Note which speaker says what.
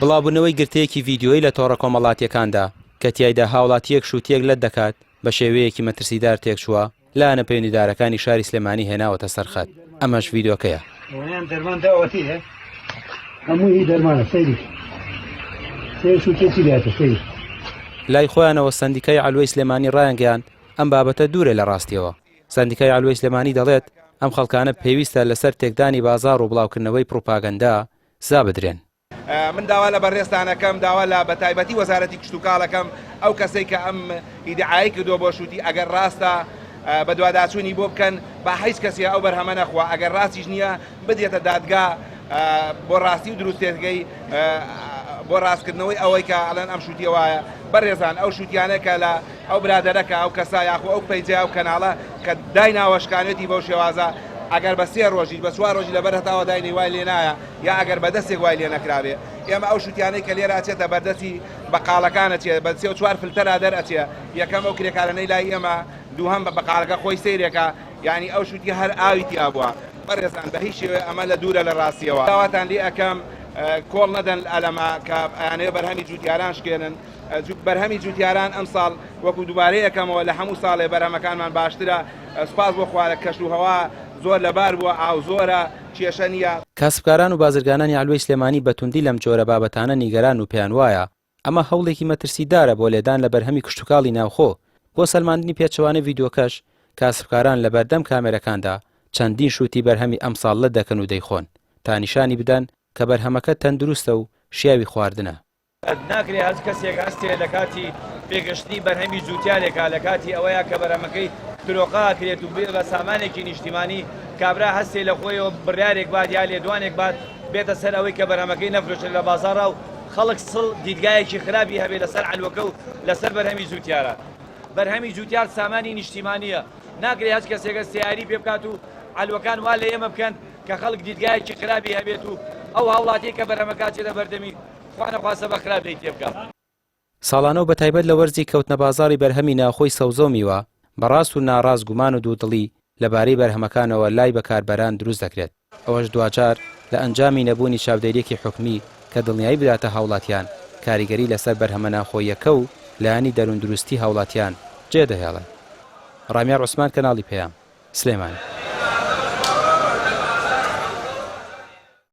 Speaker 1: بڵاوبوونەوەی گرتەیەکی ڤیدیۆیی لە تۆڕە کۆمەڵاتییەکاندا کە تیایدا هاوڵاتییەک شووتییەک لەت دەکات بە شێوەیەکی مەترسیدار تێکچووە، لایەنە پەیوەندیدارەکانی شاری سلێمانی هێناوەتە سەر خەت، ئەمەش ڤیدیۆکەیە.
Speaker 2: ئەوەیان دەرمان داوەتی هە هەموو هی دەرمانە سەیری سێ شووتێکی لاتە سەیری.
Speaker 1: لای خۆیانەوە سەندیکای عەلوەی سلێمانی ڕایانگەیاند، ئەم بابەتە دوورە لە ڕاستییەوە. سەندیکای عەلوەی سلێمانی دەڵێت، ئەم خەڵکانە پێویستە لەسەر تێکدانی بازاڕ و بڵاوکردنەوەی پڕوپاگەندە سزا بدرێن.
Speaker 3: من داوا لە بەڕێزتان ئەکەم، داوا لە بەتایبەتی وەزارەتی کشتوکاڵ ئەکەم، ئەو کەسەی کە ئەم ئیدعایەی کردووە بۆ شووتی، ئەگەر ڕاستە بەدواداچوونی بۆ بکەن، با هیچ کەسێ ئەو بەرهەمە نەخوا، ئەگەر ڕاستیش نییە بدرێتە دادگا بۆ ڕاستی و دروستێتەکەی، بۆ ڕاستکردنەوەی ئەوەی کە ئەڵێن ئەم شووتیە وایە. بەڕێزان ئەو شووتیانە کە لە ئەو برادەرە کە ئەو کەسە یاخۆ ئەو پەیجە ئەو کەناڵە کە دایناوە شکانوێتی بەو شێوازە، ئەگەر بە سێ ڕۆژیش بە چوار ڕۆژی لەبەر هەتاوە داینەی وای لێ نایە، یا ئەگەر بە دەستێک وای لێ نەکرابێ ئێمە ئەو شوتیانەی کە لێرە ئەچێتە بەردەستی بەقاڵەکان ئەچێ بە سێ و چوار فلتەرا دەر ئەچێ یەکەم ئەو کرێکارانەی لای ئێمە دووهەم بە بەقاڵەکە خۆی سەیرێکە یانی ئەو شوتی هەر ئاوی تیا بووە بەڕێزان بە هیچ شێوەیە ئەمە لە دوورە لە ڕاستیەوە داواتان لێ ئەکەم کۆڵ نەدەن ئەلەمە کە ئەیانەوێ بەرهەمی جوتیاران شکێنن بەرهەمی جوتیاران ئەمساڵ وەکو دووبارەی ئەکەمەوە لە هەموو ساڵێ بەرهەمەکانمان باشترە سوپاس بۆ خوا کەش و هەوا زۆر لەبار بووە ئاو زۆرە کێشە نییە.
Speaker 1: کاسبکاران و بازرگانانی عەلوەی سلێمانی بە توندی لەم جۆرە بابەتانە نیگەران و پێیان وایە ئەمە هەوڵێکی مەترسیدارە بۆ لێدان لە بەرهەمی کشتوکاڵی ناوخۆ، بۆ سەلماندنی پێچەوانەی ڤیدیۆکەش کاسبکاران لەبەردەم کامێرەکاندا چەندین شوتی بەرهەمی ئەمساڵ لەت دەکەن و دەیخۆن تا نیشانی بدەن کە بەرهەمەکە تەندروستە و شیاوی خواردنە.
Speaker 4: ناکرێ هەر کەسێک هەستێ لە کاتی پێگەشتنی بەرهەمی جووتیارێکا لە کاتی ئەوەیا کە بەرهەمەکەی ترۆقە ئەکرێت و بێ بە سامانێکی نیشتیمانی کابرا هەستێ لە خۆیەوە بڕیارێک بات یا لێدوانێک بات بێتە سەر ئەوەی کە بەرهەمەکەی نەفرۆشێت لە بازاڕا و خەڵک سڵ دیدگایەکی خراپی هەبێ لەسەر عەلوەکە و لەسەر بەرهەمی جووتیاران. بەرهەمی جووتیار سامانی نیشتیمانییە ناکرێ هەچ کەسێک هەستێ یاری پێ بکات و عەلوەکان وا لە ئێمە بکەن کە خەڵک دیدگایەکی خراپی هەبێت و ئەو هاوڵاتیەی کە بەرهەمەکە ئەچێتە بەردەمی خوا نەخواستە بە خراپ لێی تێبگا.
Speaker 1: ساڵانە و بەتایبەت لە وەرزی کەوتنە بازاڕی بەرهەمی ناوخۆی سەوزە و میوە، بە ڕاست و ناڕاست گومان و دوودڵی لەبارەی بەرهەمەکانەوە لای بەکاربەران دروست دەکرێت، ئەوەش دواجار لە ئەنجامی نەبوونی چاودێرییەکی حکومی کە دڵنیایی بداتە هاوڵاتیان، کاریگەری لەسەر بەرهەمە ناوخۆییەکە و لایەنی دەرووندروستی هاوڵاتیان جێدەهێڵێت. ڕامیار عوسمان کەناڵی پەیام. سلێمانی.